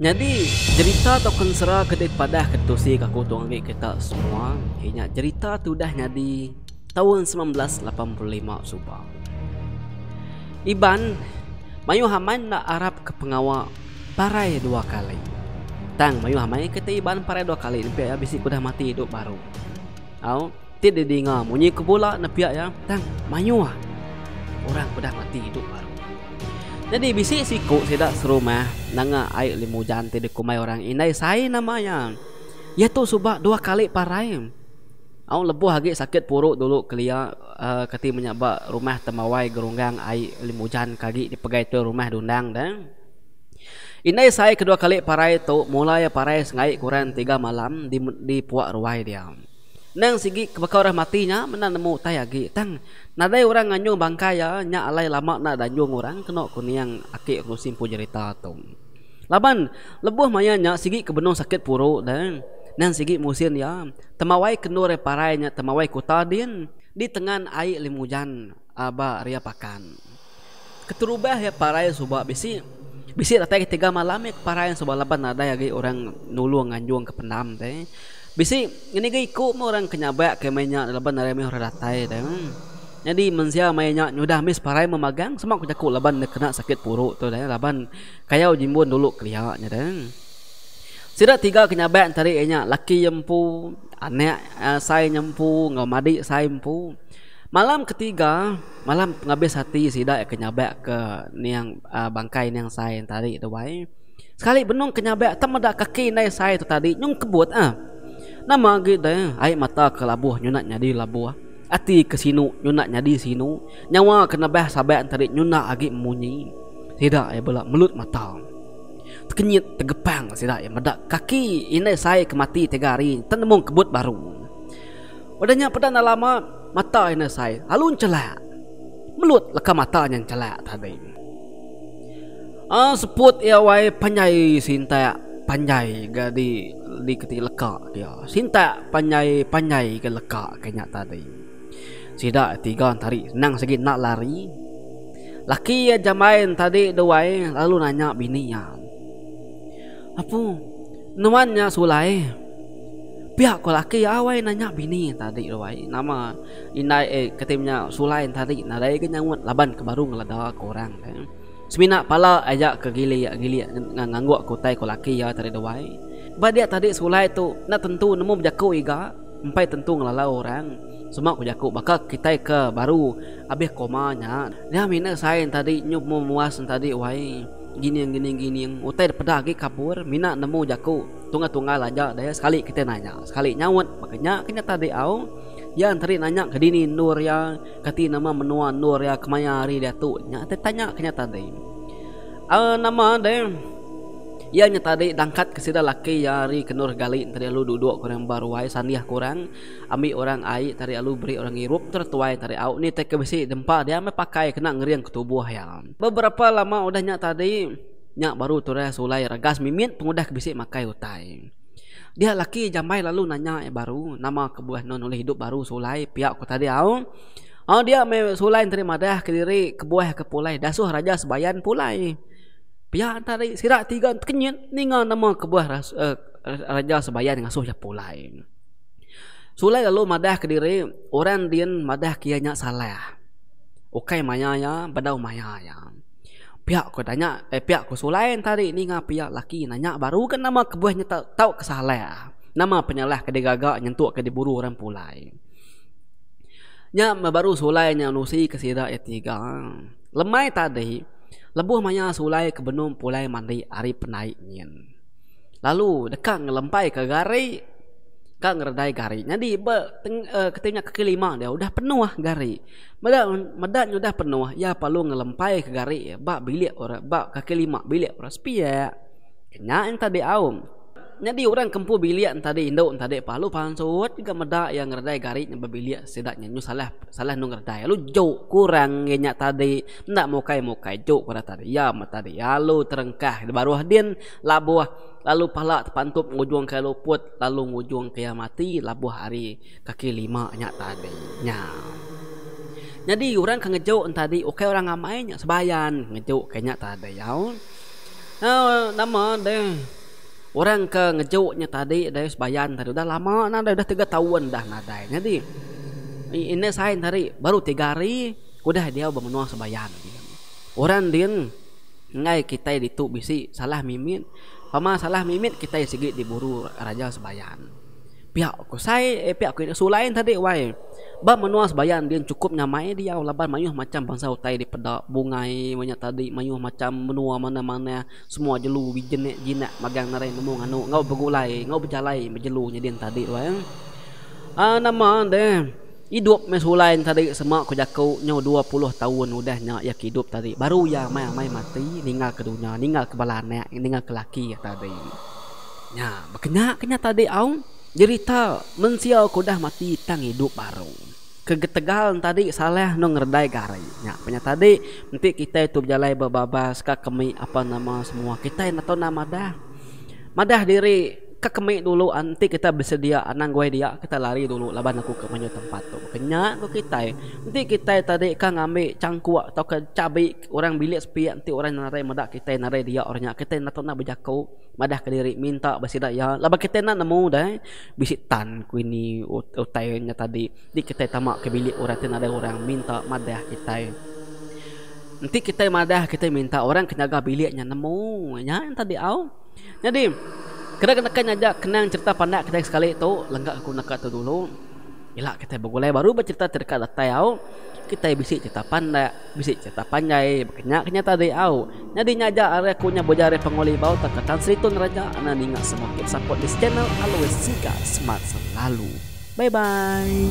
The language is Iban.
Nyadi, jerita tauka ensera ke dipadah ke ditusi ke aku tu agi kita semua iya nya jerita ti udah nyadi taun 1985 suba. Iban mayuh amai enda arap ke pengawa parai dua kali. Tang mayuh amai kitai Iban parai dua kali ne pia iya bisi ke udah mati idup baru. Au ti didinga munyi ke bula ne pia iya tang mayuh orang ke udah mati idup baru. Nyadi bisi siku sida serumah nanga ai Limujan ti dikumbai orang Indai Sai nama iya. Iya tu suba dua kali parai. Au lebuh agi sakit puru dulu kelia uhh kati menya ba rumah Tembawai Gerunggang ai Limujan ke agi dipegai tuai rumah Dundang deh. Indai Sai ke dua kali parai tu mula iya parai senggai kurang tiga malam di di puak ruai dia. Endang sigi ke baka orang mati nya menda nemu utai agi tang nadai orang nganjung bangkai iya nya alai lama enda danjung orang kenu ku niang aki ku simpu jerita tu. Laban lebuh maya nya sigi ke benung sakit puru deh endang sigi musin iya temawai ke endur iya parai nya temawai kuta din di tengan ai limujan ba ria pakan. Keterubah iya parai suba bisi bisi datai ke tiga malam iya ke parai suba laban nadai agi orang nulung nganjung ke pendam te. Bisi ngeniga iku meh orang ke nyabak ke meh nya laban nadai meh orang datai te. Nyadi mensia maya nya nyudah ambis parai memagang sema ku jaku laban ne kena sakit puru tu deh laban kayau jimbun dulu kelia nya deh. Sida tiga ke nyabak entari iya nya laki iya empu, anak sai nya empu enggau madi sai empu. Malam ketiga, malam pengabis ati sida ke nyabak ke niang bangkai niang sai tadi tu bai. Sekali benung ke nyabak tang meda kaki indai sai tu tadi nyung kebut ah. Nama agi deh ai mata ke labuh nyuna nyadi labuh, ati ke sinu nyuna nyadi sinu, nyawa ke nebah sabak tadi nyuna agi munyi. Sida iya bela melut mata. Tekenyit tegepang sida iya meda kaki indai sai ke mati tiga hari tang nemu kebut baru. Udah nya peda enda lama mata iya nesai lalu enchelak. Melut leka mata nya enchelak tadi. Aaa seput iya wai panjai sintak panjai ga di di keti leka dia. Sintak panjai panjai ga leka ke nya tadi. Sida tiga entari senang sigi enda lari. Laki iya jambai entadi tu wai lalu nanya bini iya. Apu nuan nya sulai. Pia ko laki awai nanya bini tadi tu ai nama indai eh kati nya sulai tadi nadai ga nyaut laban ke baru ngeleda ke orang te. Semina pala aja ke gilik gilik ngangguk ke utai ko laki iya tadi tu ai. Ba dia tadi sulai tu enda tentu nemu bejaku iga empai tentu ngelala orang sema ko jaku baka kitai ke baru abih koma nya. Nya mina sai tadi nyu memuas tadi wai gining gining gining utai peda agi kabur mina nemu jaku. Tunggal tunggal aja deh sekali kitai nanya sekali nyaut baka nya ke nyata diau iya enteri nanya ke dini endur iya kati nama menua endur iya kemaya hari diatu nya te tanya ke nya tadi uhh nama deh iya nya tadi dangkat ke sida laki iya ari ke endur gali tadi lalu duduk ke orang ba ruai sandih ke orang ambi orang ai tadi lalu beri orang ngirup terus tuai tadi au ni te ke bisi dempa dia meh pakai kena ngering ke tubuh iya. Beberapa lama udah nya tadi. Nya baru turai Sulai regas mimit pengudah ke bisi makai utai. Dia laki jambai lalu nanya iya baru nama kebuah eno nulih idup baru Sulai pia ku tadi au. Au dia meh Sulai enteri madah kediri kebuah ke pulai dasuh Raja Sebayan pulai. Pia tadi sida tiga tekenyit ninga nama kebuah Raja Sebayan ngasuh iya pulai. Sulai lalu madah kediri orang din madah ke iya nya salah. Ukai maya iya bedau maya iya. Pia ko tanya eh pia ko Sulai tadi ninga pia laki nanya baru ke nama kebuah nya tau tau ke salah. Nama penyalah ke digaga nyentuk ke diburu orang pulai. Nya meh baru Sulai nya nusi ke sida iya tiga. Lemai tadi lebuh maya Sulai ke benung pulai mandi ari pendai nyin. Lalu deka ngelempai ke gari ka ngeredai gari. Nyadi ba keti nya kaki lima dia udah penuh gari. Meda meda nyudah penuh iya perlu ngelempai ke gari ba bilik orang ba kaki lima bilik orang sepiak. Nya enta diaum. Nyadi orang ke empu bilik enta di indu enta di lalu pansut ga meda iya ngeredai gari nya ba bilik sida nya nyu salah salah endur ngeredai lalu juk ku orang iya nya tadi enda mukai mukai juk ku orang tadi iya meh tadi lalu terengkah di baruh din labuh lalu pala tepantup ngujung ke luput lalu ngujung ke iya mati labuh ari Kaki lima nya tadi nya. Nyadi orang ke ngejuk entadi ukai orang amai nya sebayan ngejuk ke nya tadi au. Nama deh orang ke ngejuk nya tadi deh sebayan tadi udah lama nadai udah tiga taun dah nadai. Nyadi indai sain tadi baru tiga hari udah diau ba menua sebayan. Orang din enggai kitai ditu bisi salah mimit pama salah mimit kitai sigi diburu raja sebayan. Pia ku sai eh pia ku sulai tadi wai. Ba menua sebayan din chukup nyamai diau laban mayuh macham bansa utai dipeda bungai meh nya tadi mayuh macham menua manah manah semua jelu bijenik jinak magang narai nemu nganu enggau begulai enggau bejalai bejelu nyadin tadi wai. Aaa nama deh idup meh sulai tadi sema ku jaku nyau 20 taun udah nya iya ke idup tadi baru iya amai amai mati ninggal ke dunya ninggal ke bala anak ninggal ke laki iya tadi. Nya, baka nya ke nya tadi au, jerita mensia ke udah mati tang idup baru. Ke ketegal tadi salah endur ngeredai gari. Nya pe nya tadi enti kitai tu bejalai ba babas ka kemi apa nama semua kitai enda tau enda madah. Madah diri ka kemi dulu enti kitai besedia anang guai dia kitai lari dulu laban aku ke mayuh tempat tu. Baka nya ku kitai. Enti kitai tadi ka ngambi changkuk tauka chabi orang bilik sepiak enti orang nadai meda kitai nadai dia orang nya kitai enda tau enda bejaku. Madah kediri minta ba sida iya laban kitai enda nemu deh bisi tan ku ini utai nya tadi di kitai tama ke bilik orang ti nadai orang minta madah kitai. Enti kitai madah kitai minta orang ke nyaga bilik nya nemu nya tadi au. Nyadi kena neka nyaja kenang cerita pandak kitai sekali tu lengka aku neka tu dulu ila kitai begulai baru ba cerita ti deka datai au kitai bisi cerita pandak. Bisi cerita panjai baka nya ke nya tadi au. Nyadi nya aja ari aku nya buja ari Pangoli Bau tauka Tan Sri Tun Raja enda ninga semua keep support this channel always siga smart selalu. Bye bye.